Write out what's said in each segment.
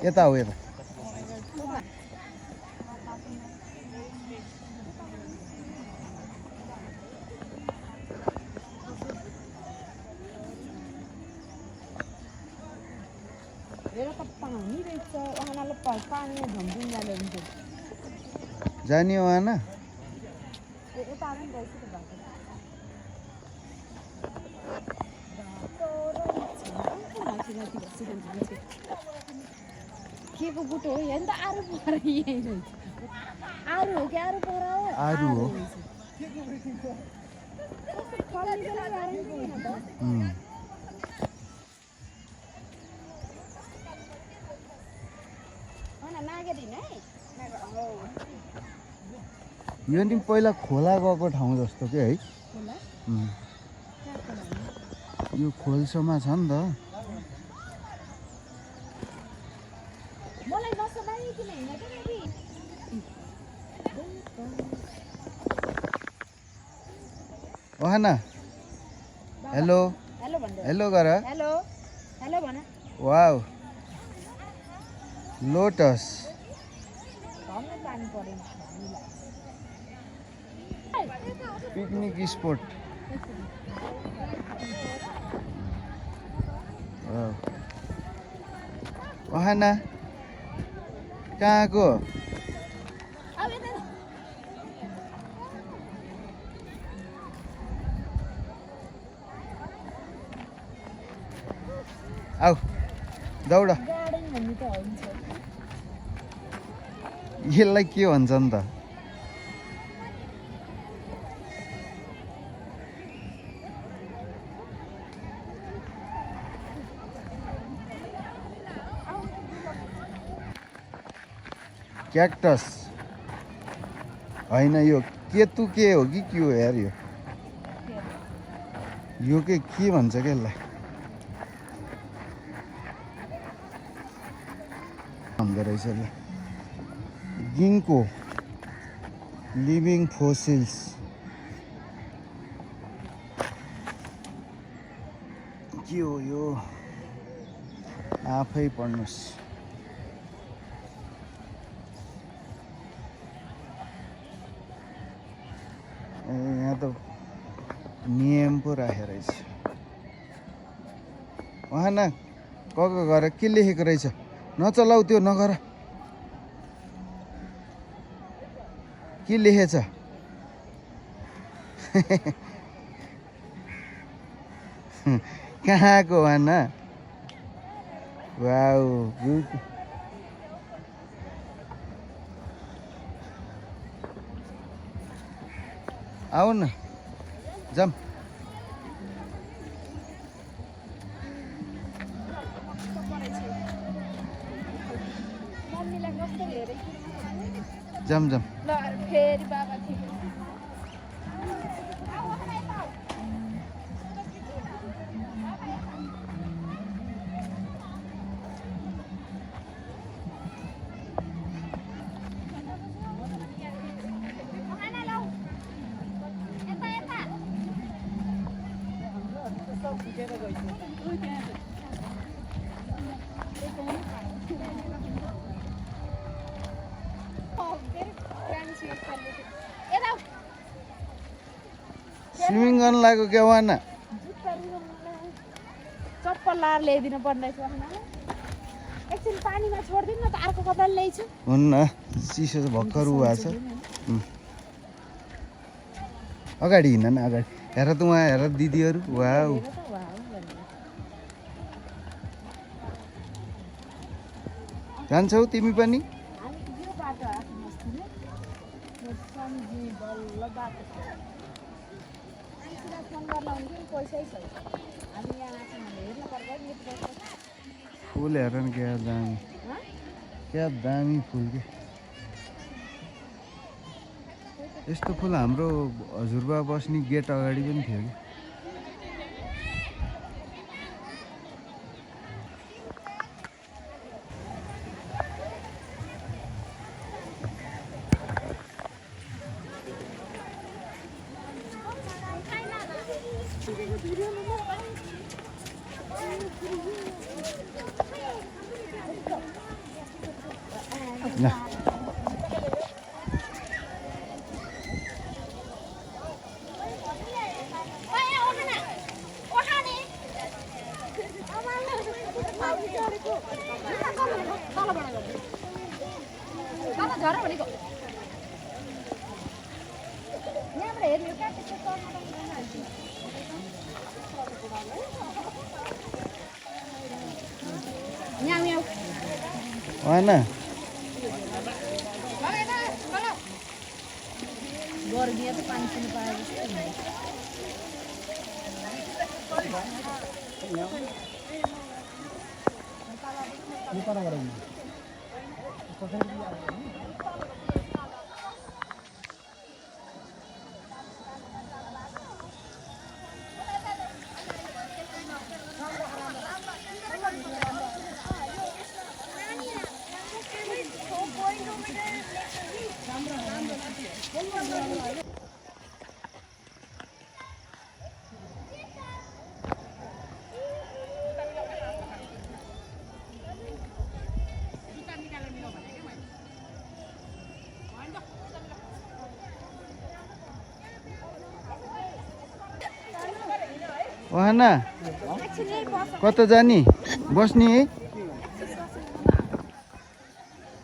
यता हो यता जाने हो आना के को गुटो हो यहाँ त आरु पर यही रहेछ आरु हो कि आरु पर हो आरु हो यो नि पहिला खोला गएको ठाउँ जस्तो के है यो खोल्सोमा छ नि त ओहाना हेलो हेलो गर हेलो हेलो भन वाउ लोटस पिकनिक स्पॉट ओहाना कहाँ को आऊ दौड यसलाई के भन्छ नि त क्याक्टस होइन यो केतु के हो कि के हो यार यो के भन्छ क्या यसलाई भन्दो रहेछ यसलाई गिङ्को लिभिङ फोसिल्स के हो यो आफै पढ्नुहोस् यहाँ त नियम पो राखेको रहेछ वहाँ न गर के लेखेको रहेछ नचलाउ त्यो नगर के लेखेछ कहाँको भन वाउ आऊ न जाम जाम जाम फेरि बाबा स्विमिङ गर्न लाग्यो क्या वान चप्पल लाएर ल्याइदिनु पर्ने छ एकछिन पानीमा छोडिदिनु न त अर्को कपाल ल्याइछु हुन्न चिसो भर्खर उ भएको छ अगाडि हिँड न अगाडि हेर त उहाँ हेर दिदीहरू वाउ जान्छौ तिमी पनि फुल हेर न क्या दामी फुल के यस्तो फुल हाम्रो हजुरबा बस्ने गेट अगाडि पनि थियो कि ल भएन गर्मी त पानी पिनु पाए जस्तो भएन कता जाने बस्ने है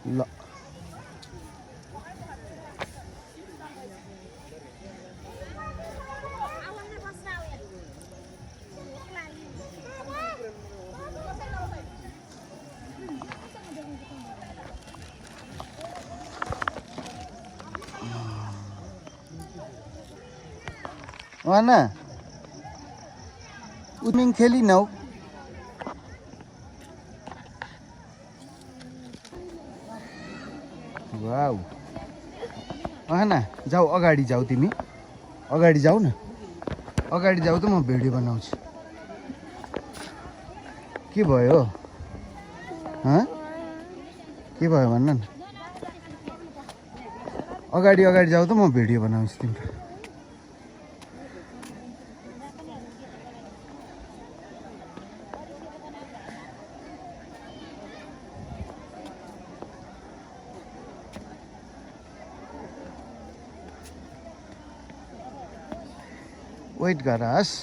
ल भएन उमिङ खेलिनौ वाउ भएन जाऊ अगाडि जाऊ तिमी अगाडि जाऊ न अगाडि जाऊ त म भिडियो बनाउँछु के भयो के भयो भन्न न अगाडि अगाडि जाऊ त म भिडियो बनाउँछु तिम्रो वेट गर हस्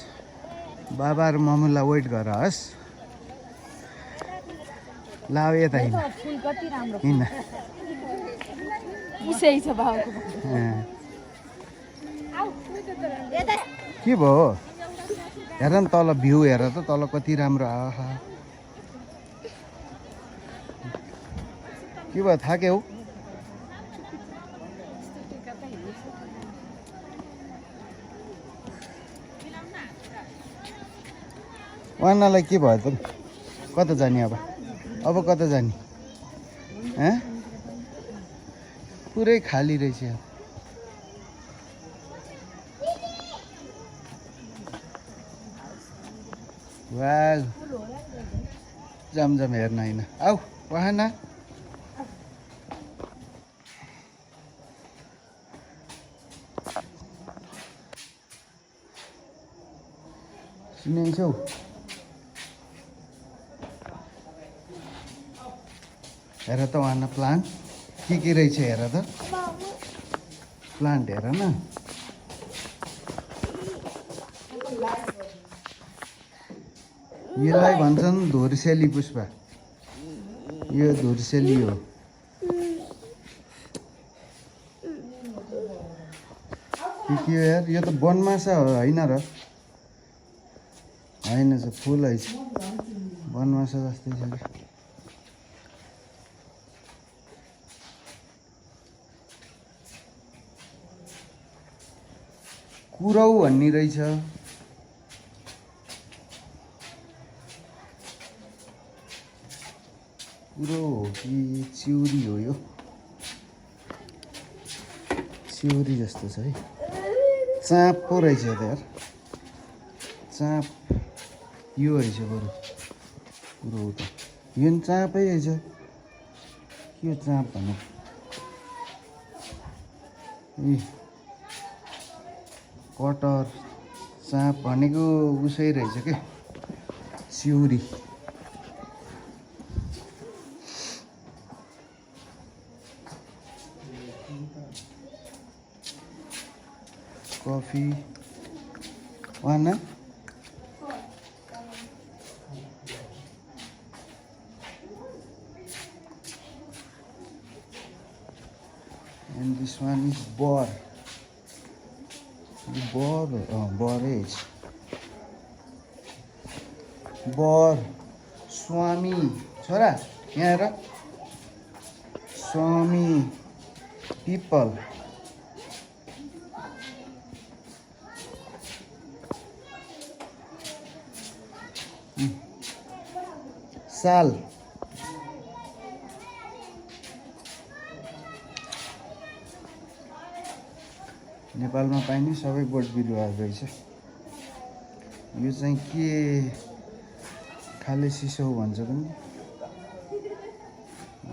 बाबा र मामुलाई वेट गर हस् ल अब यता हिँड फुल कति राम्रो हिँड उसै छ बाबुको के भयो हेर न तल भ्यू हेर त तल कति राम्रो आहा के भयो थाक्यौ वानालाई के भयो त कता जाने अब कता जाने पुरै खाली रहेछ वाह जमजम हेर्न होइन आऊ वाहना सुनिन्छौ हेर त वाना प्लान्ट के रहेछ हेर त प्लान्ट हेर न यसलाई भन्छन् धुर्सेली पुष्पा यो धुर्सेली हो के हो यार यो त बनमासा हो होइन र होइन छ फुल है बनमासा जस्तै छ कि कुरौ भन्ने रहेछ कुरो हो कि चिउरी हो यो चिउरी जस्तो छ है चाँप पो रहेछ त यार चाँप यो रहेछ बरु कुरो हो त यो नि चाँपै रहेछ के चाँप भन्नु ए कटर चाँप भनेको उसै रहेछ के चिउरी coffee one and this one is boar. Borage. Bor Swami छोरा यहाँ हेर Swami people. साल नेपालमा पाइने सबै बोट बिरुवाहरू रहेछ। यो चाहिँ के खाले सिसो भन्छ पनि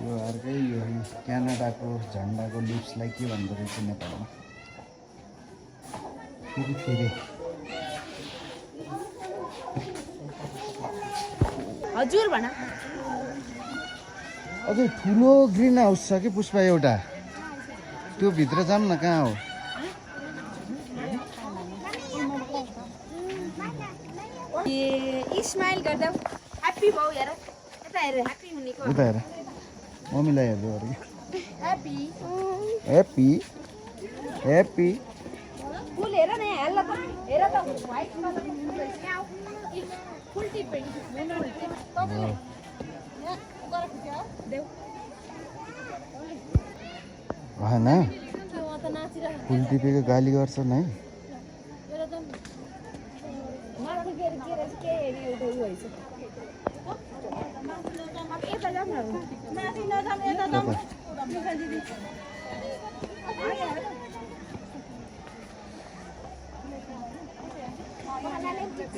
यो अर्कै यो क्यानाडाको झन्डाको लिप्सलाई के भन्दो रहेछ नेपालमा फेरि हजुर भन अझै ठुलो ग्रिन हाउस छ कि पुष्पा एउटा त्यो भित्र जाऊँ न कहाँ हो स्माइल गर्दा ह्याप्पी भाउ हेर यता हेर ह्याप्पी हुनेको उता हेर मम्मीलाई हेर्दै अरे ह्याप्पी ह्याप्पी ह्याप्पी फुल हेर न यहाँ हेर त हेर त व्हाइट कलरको फुल रहेछ यहाँ फुल टिप्पे देऊ भएन फुल टिपेको गाली गर्छन् है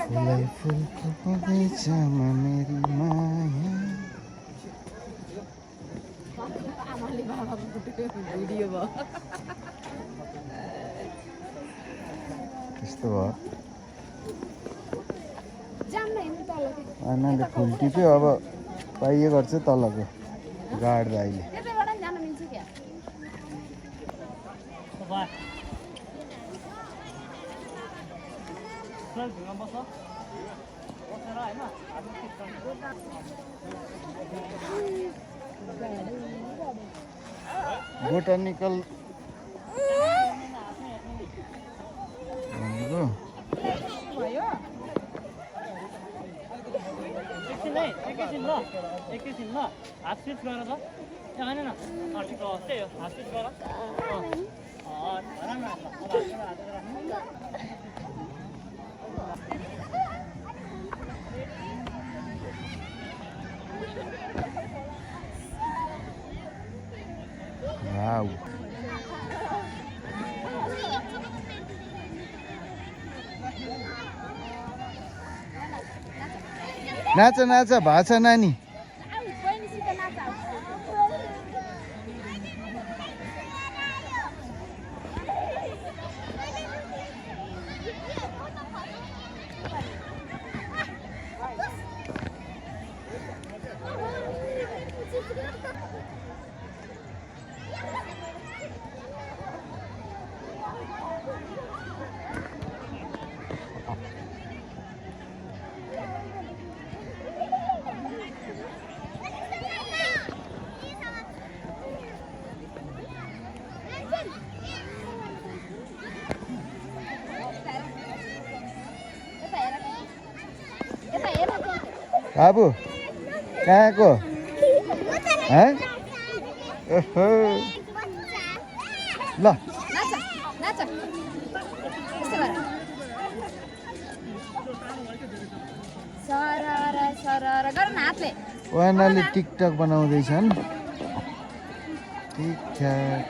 फुलै फुलको बगैँचामा मेरी माया त्यस्तो भयो आनाले फुल टिप्यो अब पाइए गर्छ तलको गाड दाइले बोटानिकल भनेको एकैछिन ल हात स्विच गर त होइन न ठिक हो त्यही हो हात स्विच गर वाउ नाच नाच भाछ नानी बाबु कहाँको ओहो ल उहाँले टिकटक बनाउँदैछन् ठिकठाक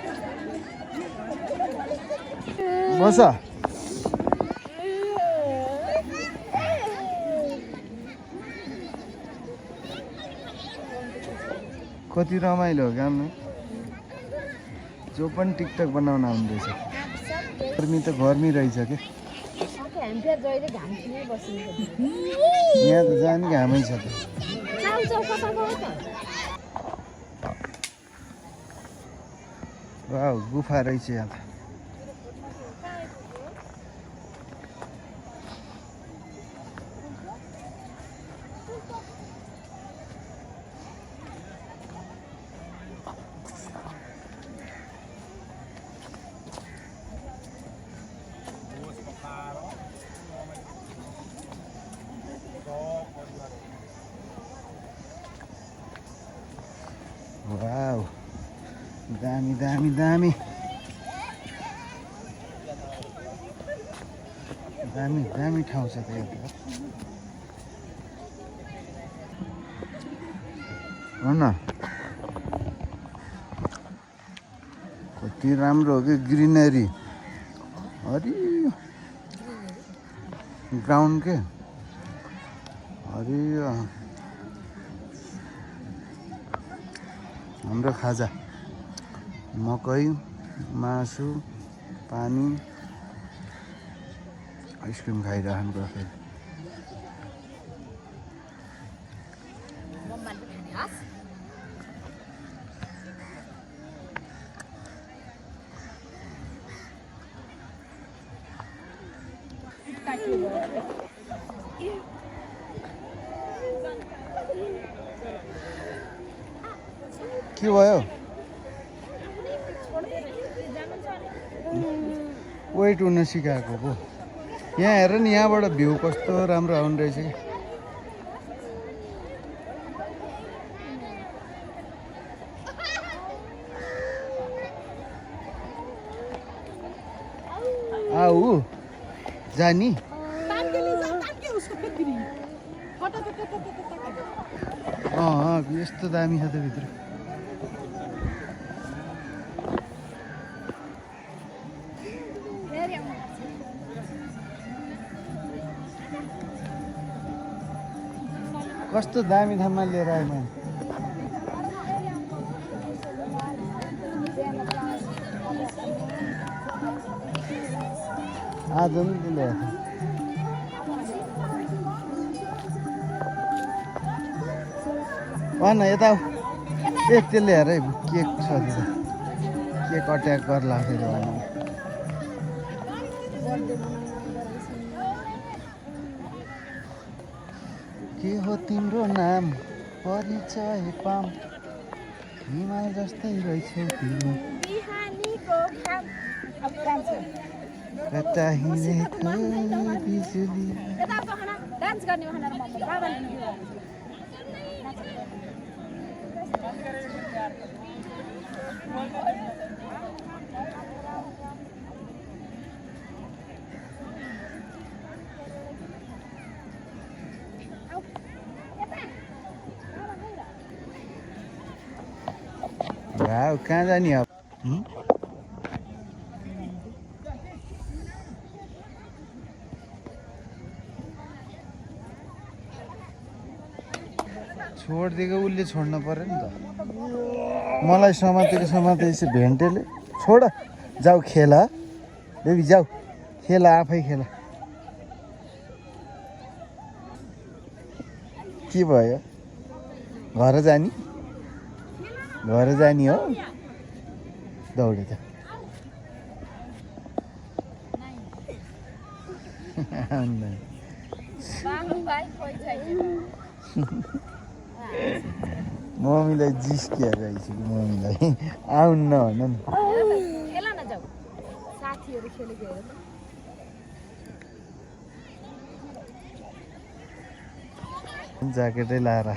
बस कति रमाइलो हो काम जो पनि टिकटक बनाउन आउँदैछ गर्मी त गर्मी रहेछ के यहाँ त जाने घामै छ त वाउ गुफा रहेछ यहाँ त वाउ दामी दामी दामी दामी दामी ठाउँ छ त यता हो न कति राम्रो हो कि ग्रिनरी हरियो ग्राउन्ड के हरियो हाम्रो खाजा मकै मासु पानी आइसक्रिम खाइरहनु फेरि के भयो वेट हुन सिकाएको पो यहाँ हेर नि यहाँबाट भ्यू कस्तो राम्रो आउने रहेछ कि आऊ जानी यस्तो दामी छ त भित्र कस्तो दामी ठाउँमा लिएर आयो मैले आज नि ल्याएको भन यता एक त्यसले हेर है केक छ त्यो केक अट्याक गर्ला फेरि भन के हो तिम्रो नाम परिचय पाम हिमाल जस्तै रहेछौ तिमी कता हिँडेको बिजुली डान्स गर्ने वाउ कहाँ जाने अब छोडिदिएको उसले छोड्नु पर्यो नि त मलाई समातेको यसो भेन्टेले छोड जाऊ खेला बेबी जाऊ खेला आफै खेला के भयो घर जाने हो दौडे त मम्मीलाई जिस्किया रहेछ कि मम्मीलाई आउन्न भन नि ज्याकेटै लाएर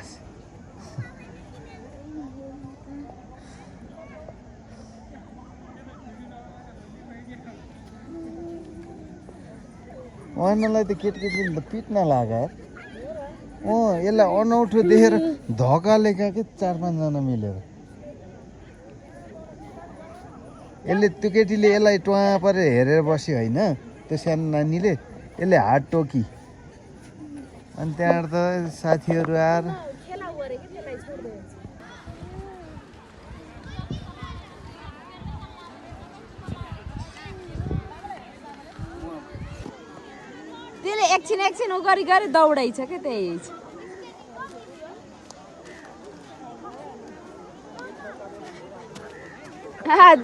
अन्नलाई त केटीकेटीले त पिट्न लाग्यो यसलाई अनौठो देखेर धक्काले क्या के 4-5 जना मिलेर यसले त्यो केटीले यसलाई टुवा परेर हेरेर बस्यो होइन त्यो सानो नानीले यसले हात टोकी अनि त्यहाँबाट त साथीहरू आएर त्यसले एकछिन उ गरी दौडाइ छ के त्यही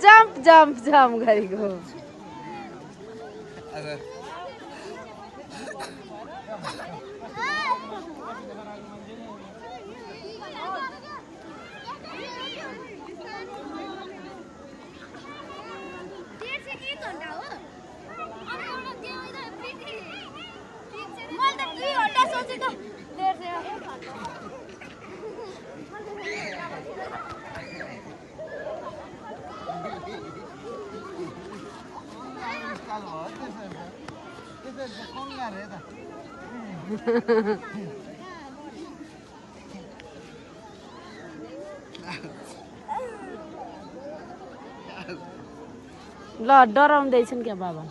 जम्प गरेको ल डराउँदैछन् क्या बाबा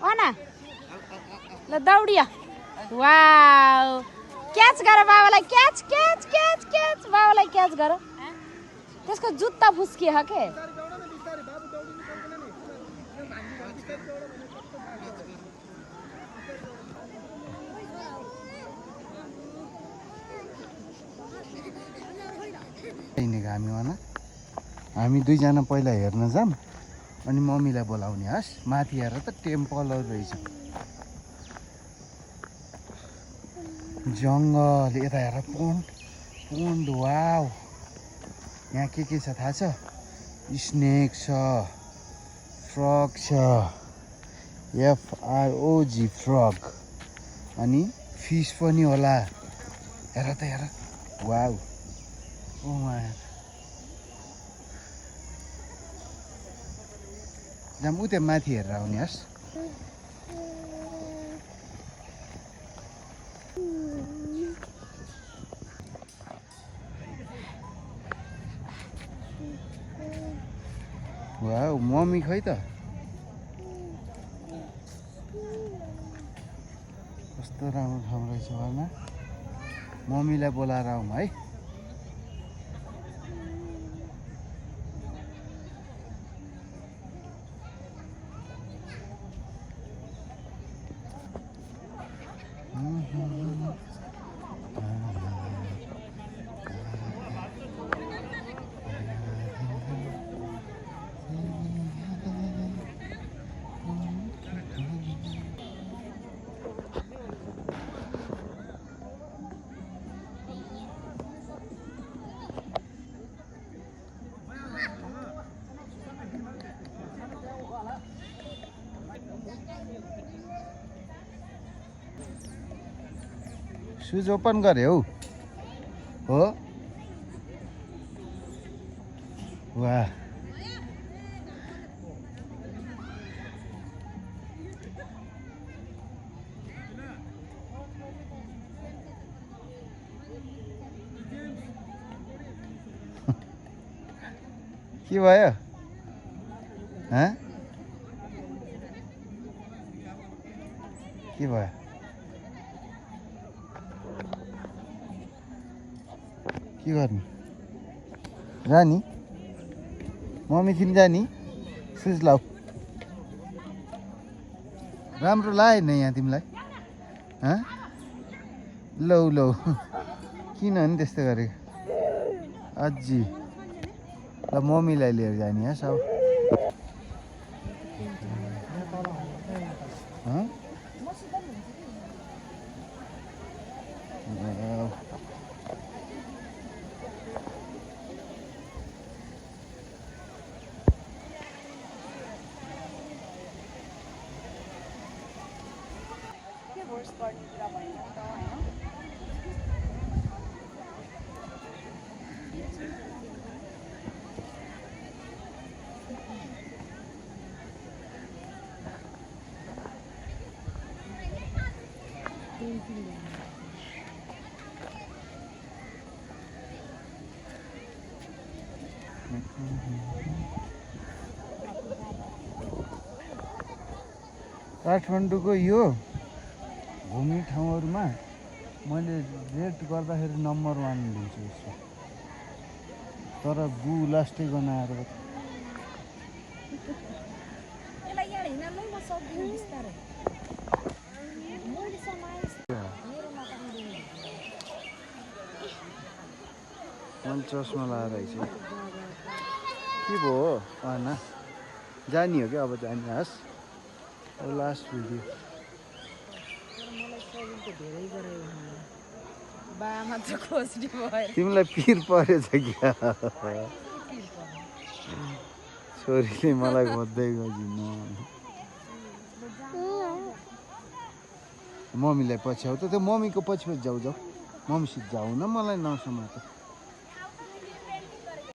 अना ल दौडिया वाउ क्याच गर बाबालाई क्याच क्याच क्याच क्याच बाबालाई क्याच गर त्यसको जुत्ता फुस्कियो के हामी दुईजना पहिला हेर्न जाऊँ अनि मम्मीलाई बोलाउने हस् माथि हेर त टेम्पलहरू रहेछ जङ्गल यता हेर पोन्ड वाउ यहाँ के छ थाहा छ स्नेक छ फ्रग छ FROG फ्रग अनि फिस पनि होला हेर त हेर वाउ ओ माया जाम उता माथि हेरेर आउने हस् वाउ मम्मी खै त कस्तो राम्रो ठाउँ रहेछ घरमा मम्मीलाई बोलाएर आउँ है सुज ओपन गरे हौ हो वाह के भयो के भयो के गर्ने जानी मम्मी तिमी जानी सुज लाऊ राम्रो लागेन यहाँ तिमीलाई लौ लौ किन नि त्यस्तो गरेको अझी ल मम्मीलाई लिएर जाने है सब काठमाडौँको यो घुम्ने ठाउँहरूमा मैले रेट गर्दाखेरि नम्बर 1 लिन्छु यसो तर गु लास्टै गनाएर मैले चस्मा लगाएर आइसु के भयो आना जानी हो कि अब जानी हस् अब लास्ट भिडियो तिमीलाई पिर परेछ क्या छोरीले मलाई खोज्दै गइदिनु मम्मीलाई पछ्याउ त त्यो मम्मीको पछि पछि जाऊ जाऊ मम्मीसित जाऊ न मलाई नसमात